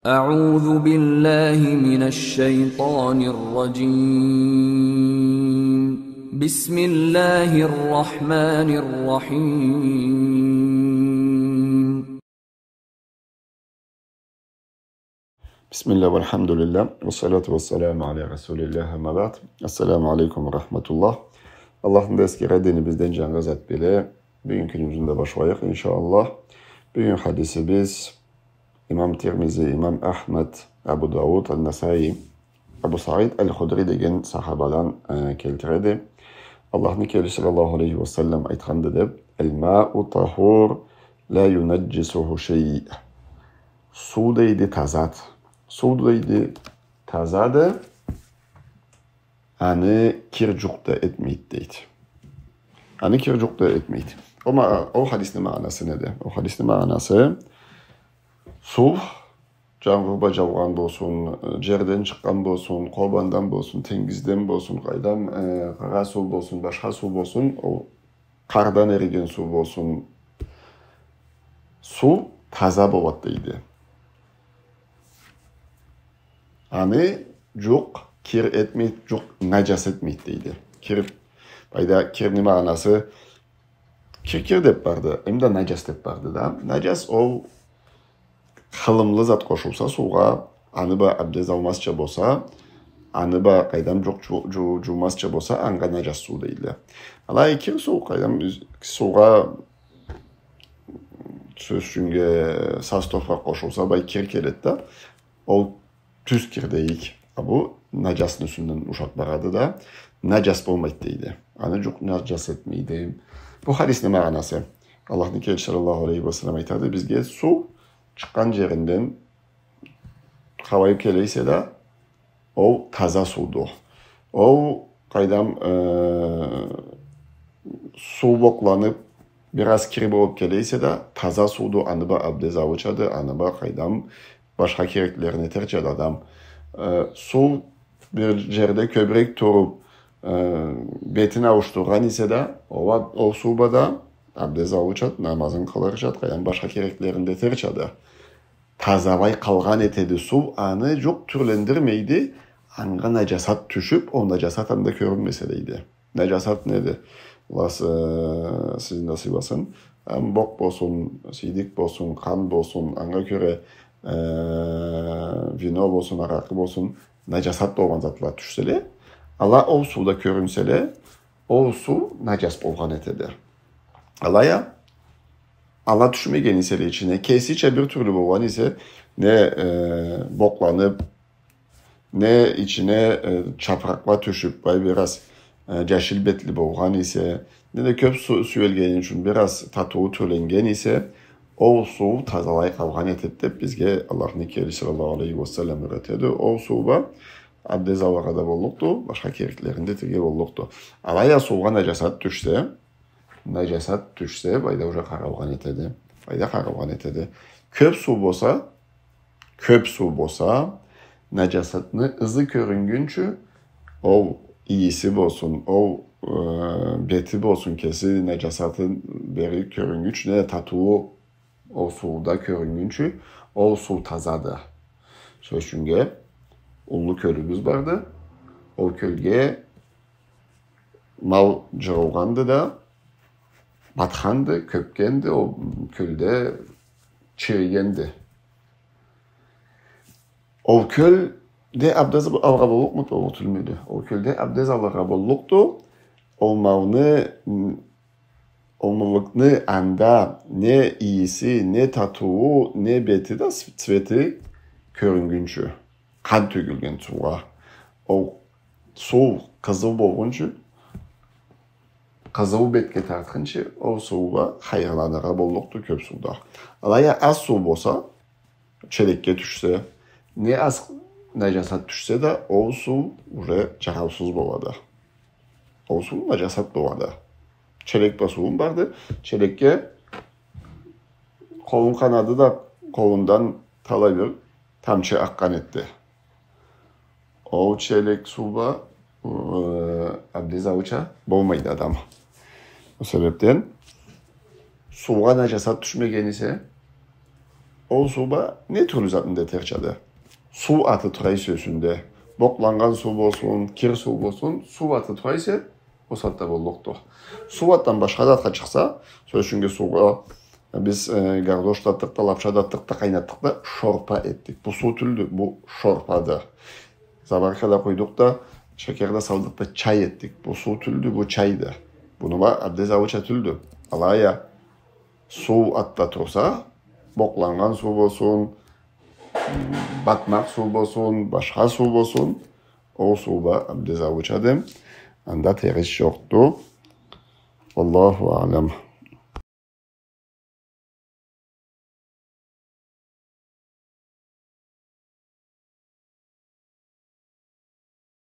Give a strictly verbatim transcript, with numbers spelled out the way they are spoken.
أعوذ بالله من الشيطان الرجيم. بسم الله الرحمن الرحيم. بسم الله والحمد لله والصلاة والسلام على رسول الله، أما بعد. السلام عليكم ورحمة الله. Аллахны да эсгере, динибизден джангы зат биле. Бюгюн кюнюбюзню да башлайыкъ, иншаАллах. Бюгюн хадисибиз имам Тирмизи, имам Ахмад, Абу Дауд, Ан-Насаи, Абу Саид Аль-Худри деген сахабадан, э, келтиреди. Аллахны келечиси саллаллаху алейхи ва саллам айтханды деб: «Аль-мау тахур, ла юнаджисуху шей». Суу, дейди, тазады. Суу, дейди, тазады. Аны кир джукъ да этмейди, дейди. Аны кир джукъ да этмейди. Ол ма-, ол хадисни магъанасы неди? Ол хадисни магъанасы: суу, джангур бла джаугъан болсун, джерден чыкъгъан болсун, къобандан болсун, тенгизден болсун, къайдам, э, къара суу болсун, башха суу болсун, ол къардан эриген суу болсун, суу таза болады, дейди. Аны джукъ кир этмейди, джукъ наджас этмейди, дейди. Кир, былайда кирни магъанасы, кир, кир деб барды, эм да наджас деб барды да. Наджас ол хылымлы зат къошулса суугъа, аны бла абдез алмазча болса, аны бла, къайдам, джукъ джу-, джу-, джуумазча болса, анга наджас суу дейле. Алай кир суу, къайдам, юз-, суугъа, сёз ючюннге, саз топуракъ къошулса, былай кир келеди да, ол тюз кир дейик. А бу наджасны юсюнден ушакъ барады да, наджас болмайды, дейди. Аны джукъ наджас этмейди. Бу хадисни магъанасы. Аллахны келечиси саллаллаху алейхи ва саллам айтады бизге: суу чыкъгъан джеринден къалай келе эсе да, ол таза сууду. Ол, къайдам, э, суу бокъланыб, бир аз кир болуб келе эсе да, таза сууду, аны бла абдез алырчады, аны бла, къайдам, башха кереклерин этерчады адам. Э, суу бир джерде кёбюрек туруб, э, бетин ауушдургъан эсе да, ол, ол суу бла да абдез алырчады, намазын къылырчады, къайдам, башха кереклерин да этерчады. Тазалай къалгъан этеди суу, аны джукъ тюрлендирмейди, анга наджасат тюшюб, ол наджасат анда кёрюнмесе, дейди. Наджасат неди? Аллах, э, сизни да сыйласын. Эм бокъ болсун, сийдик болсун, къан болсун, анга кёре, э, вино болсун, аракъы болсун, наджасат болгъан затла тюшселе, ала ол сууда кёрюнселе, ол суу наджас болгъан этеди. Алай а, ала тюшмеген эселе ичине, кесича бир тюрлю болгъан эсе, не, э, бокъланыб, не ичине, э, чапыракъла тюшюб, былай бир аз, э, джашил бетли болгъан эсе, не да кёб су сюелгени ючюн бир аз татыуу тюрленнген эсе, ол суу тазалай къалгъан этеди деб бизге Аллахны келечиси саллаллаху алейхи ва саллам юретеди. Ол суу бла абдез алыргъа да боллукъду, башха кереклерин да этерге боллукъду. Алай а суугъа наджасат тюшсе, наджасат тюшсе, былайда уже къаралгъан этеди. Былайда къаралгъан этеди. Кёб суу болса, кёб суу болса, наджасатны ызы кёрюннгюнчю, ол ийиси болсун, ол, э, бети болсун, кеси наджасатын бери кёрюннгюнчю, не да татыуу ол сууда кёрюннгюнчю, ол суу тазады. Сёз ючюннге, уллу кёлюбюз барды. Ол кёлге мал джырылгъанды да, батханды, кёбгенди, ол кёлде чиригенди. Ол кёлде абдез алыргъа боллукъмуду, боллукъ тюлмюдю? Ол кёлде абдез алыргъа боллукъду. Ол малны, м, ол маллыкъны анда не ийиси, не татыуу, не бети да с-, цвети кёрюннгюнчю. Къан тёгюлген суугъа. Ол суу къызыл болгъунчу, къызыл бетге тартхынчы, ол суу бла хайырланыргъа боллукъду кёб сууда. Алай а аз суу болса, челекге тюшсе, не аз наджасат тюшсе да, ол суу уже джараусуз болады. Ол суу наджасат болады. Челек бла сууунг барды, челекге къолунг къанады да, къолунгдан талай бир тамчы акъгъан этди. Ол челек суу бла, э, абдез алырча болмайды адам. Ол себебден суугъа наджасат тюшмеген эсе, ол суу бла не тюрлю затны да этерчады. Суу аты тура эсе юсюнде. Бокъланнган суу болсун, кир суу болсун, суу аты тура эсе, ол сагъатда боллукъду. Суу атдан башха затха чыкъса, сёз ючюн, суугъа биз, э, гардош да атдыкъ да, лапша да атдыкъ да, къайнатдыкъ да, шорпа этдик. Бу суу тюлдю, бу шорпады. Заварка да къуйдукъ да, шекер да салдыкъ да, чай этдик. Бу суу тюлдю, бу чайды. Буну бла абдез алырча тюлдю. Алай а суу атда турса, бокъланнган суу болсун, батмакъ суу болсун, башха суу болсун, ол суу бла абдез алырчады. Анда терс жокъду. Аллаху алам.